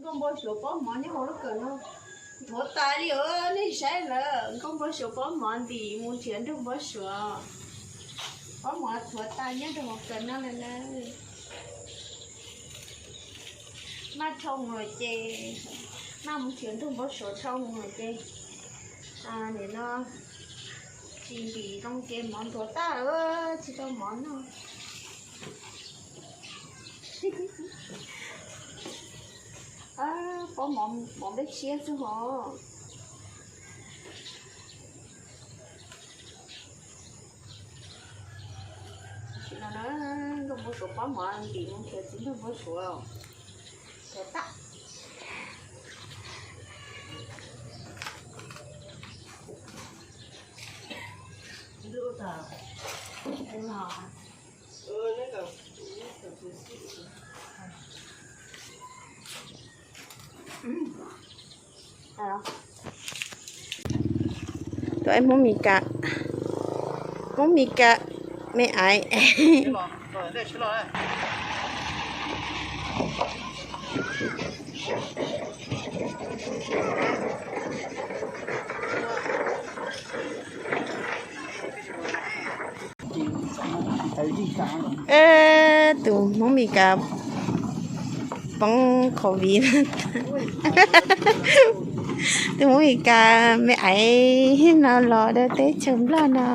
Nkauj Npau Suav pob mov nyob hauv lub kawm no nthuav tas li os, nej saib lawm. Nkauj Npau Suav pob mov ntim mus nrhiav nrog Npau Suav. Pob mov nthuav tas nyob rau hauv kawm no lawm na. Maj dhau mus lawm ces, maj mus nrhiav nrog Npau Suav dhau mus lawm ces, nim no tsis ntim zoo ces mov nthuav tag lawm tsis tau mov noj. Pob mov, mov npej siab xwb hos. Tam sim no na, Nkauj Npau Suav pob mov ntim mus nrhiav txiv Nkauj Npau Suav, nrhiav tag. Tus ais Hmoob Mes Kas, Hmoob Mes Kas me ais. Tus Hmoob Mes Kas poob covid. Tus Hmoob Mes Kas me ais no los rau teb chaws Nplog no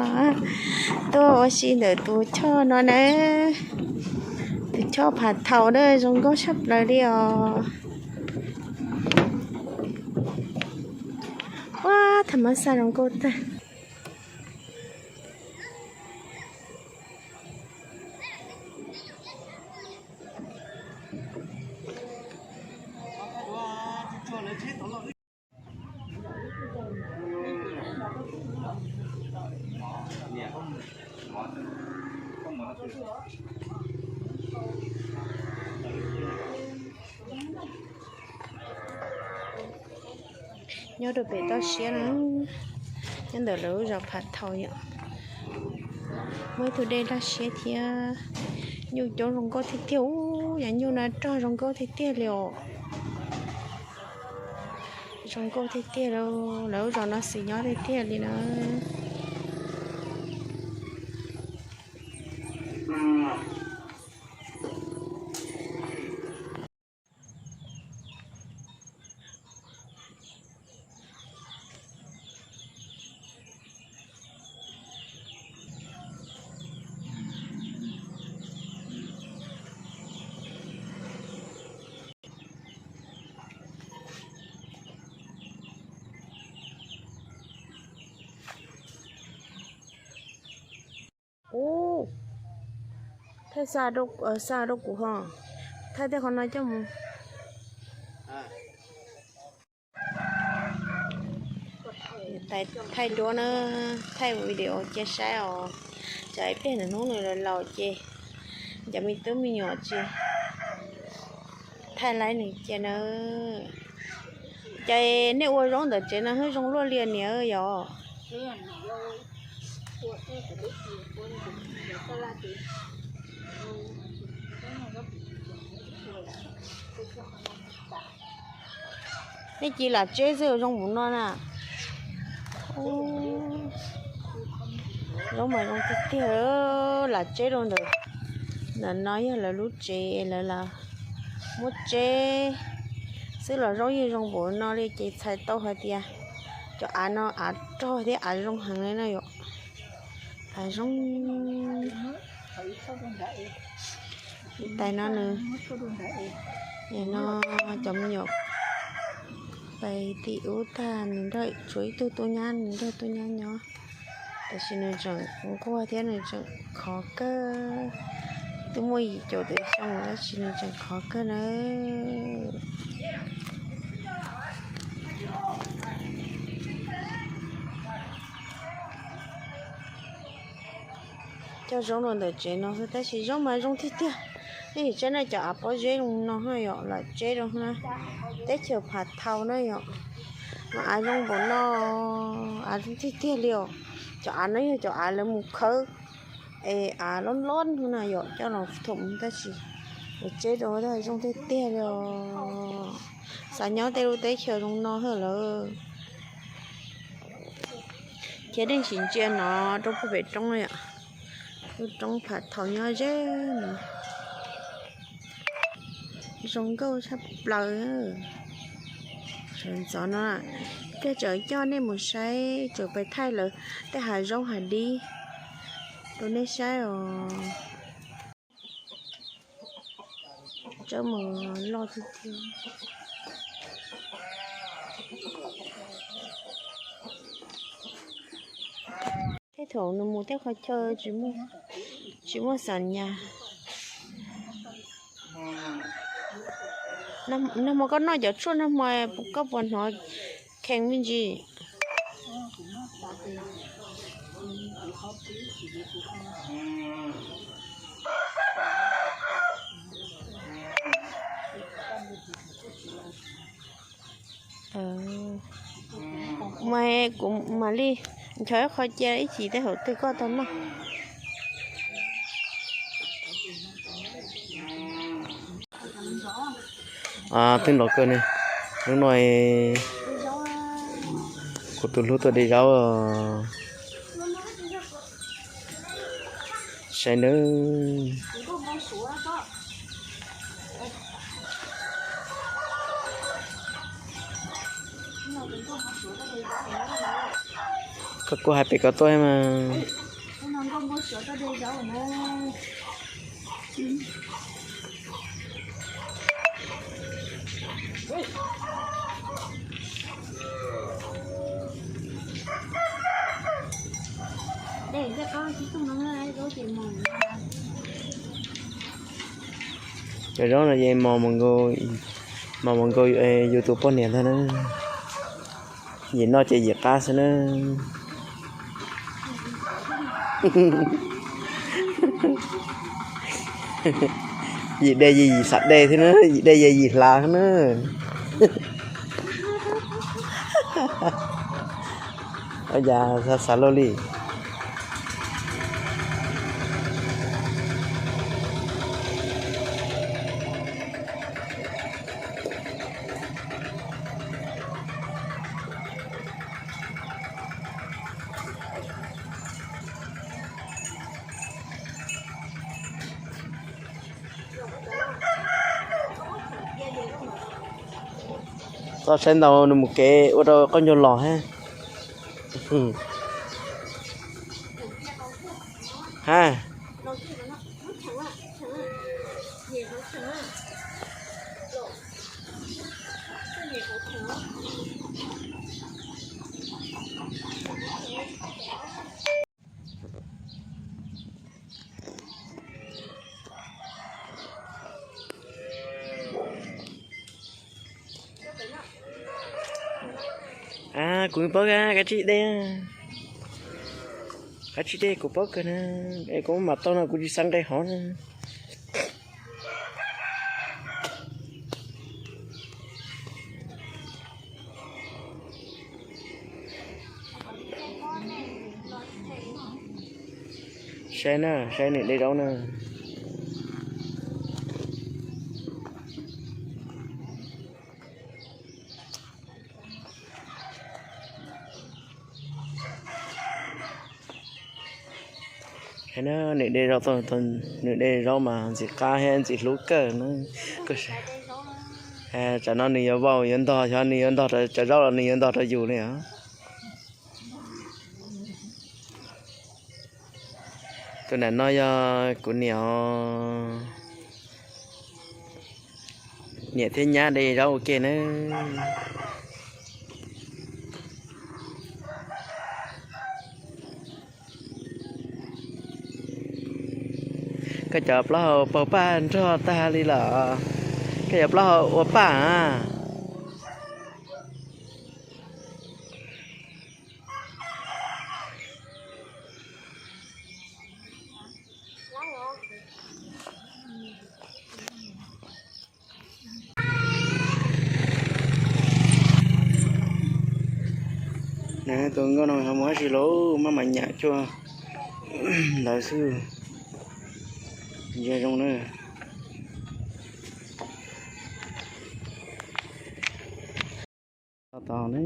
tuaj ua si ntawm tus choj no na. Tus choj phav thau na zoo nkauj tshaj plaws li os. Ua tham mab xaj zoo nkauj tag. Nyob rau pem toj siab na, nyob ntawm lawv lub zos phav thau yom. Muaj ib tug dej laj siab thiab, nyuj coob zoo nkauj tiag tiag, yog nyuj no rog zoo nkauj tiag tiag li os. Zoo nkauj tiag tiag li, lawv lub zos no xwm nyob tiag tiag li na. Ub, thaij xa rau kuv ho, thaij tej qhov no coj mus. Thaij duab na, thaij video cia saib os. Tsam ib pliag nws hnub nws laus laus ces cov me tub me nyuam tsis thaij laib nws cia nawb. Ces nej ua zaub ntawm tsev no hwb zoo luaj li niam yom? Nej cia lam tseb xwb zoo npaum no na. Zaub mas zoo tiag tiag, lam tseb rau ntawm, ntawm no yog lawv lub tsev, lawv muab tseb xwb los zaub yeej zoo npaum no li ces txhais tau hais tias cov av no av rog thiab av zoo heev li no yom. Av zoo. Tais no nws, no cov me nyuam pais tim ub tag, nws nrog tshuav ib tug tub nyab, nws nrog tub nyab nyob. Tab sis nws tseem nquag thiab nws tseem khov kawg. Twb muaj yim caum tawm xyoo tab sis nws tseem khov kawg na. Cog zaub rau ntawm tsev no xwb tab sis zaub mas zoo tiag tiag. Nej saib na, cov av pob zeb zoo no yom, lam tseb rau na. Teb chaws Phav Thau na yom, mas av zoo npaum no, av zoo tiag tiag li os. Cov av no yog cov av lawv mus khawb es av loj loj no na yom, coj los thum tab sis lawv tseb rau tab zoo tiag tiag li os. Cas nyob tej lub teb chaws zoo no lawm. Khiav dej tsis ntsia no rau puag pem roob li. Lub roob phav thaum nyob ze no. Zoo nkauj tshaj plaws. Sawv ntxov no thiaj tseem coj nej mus saib, tseem pais thaij lawv tej hav zoov hav dib rau nej saib os. Tsob mus loj tiag tiag. Tej thaum nws mus tej qhov chaw tsis muaj xam nyas. Nag hmo koj noj cov tshuaj nag hmo koj puas hnov kheev me ntsis? Mas kuv mam li nchos ib qho cia ib chim tej thaum twg koj tau noj. Twb nrov kawg ne. Hnub no kuv tus hlub tuaj de zaub. Saib nawb. Koj kuj hais pem koj tuaj mas. Cov zaub no ces mos mos nkaus, mos mos nkaus yus tus poj niam ntag na. Yim noj ces yim qab xwb na. Yim de yim xam de thiab na, yim de yim hlav thiab na. Ua cas xav xav luaj li. Txhob saib ntau, nws mus kev ua rau qaub ncaug los thiab. Ha. A, kuv paub kab, kab tsib dej, kab tsib dej kuv paub kawg na. Es kuv mam tau no kuv tsis xav nqe hov na. Saib na, saib nws de zaub na. Nws de zaub, nws de zaub mas ntxim qab thiab ntxim hlub kawg na. Tsam no nws yuav vau yuav ntog, xyov nws yuav ntog rau cov zaub los nws yuav ntog rau yus li os. Tus nam no yog kuv niam, niam thiab nyab de zaub ua ke na. Koj cov plaub hau paug paj nrog tag li los? Koj cov plaub hau ua paj a? Tus nkauj no ho mus dab tsi lauj, maj mam nyam cuag ntawd xwb. Ntsia zoo na. Tos ne,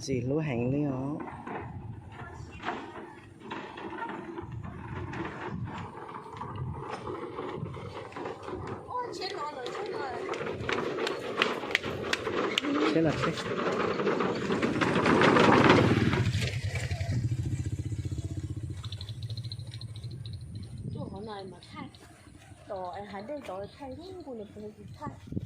txiv hlub heev li os. Tsheb los tsheb. Tuaj qhov no mas thaij, tom hav dej tod thaij, kuv no tsis thaij.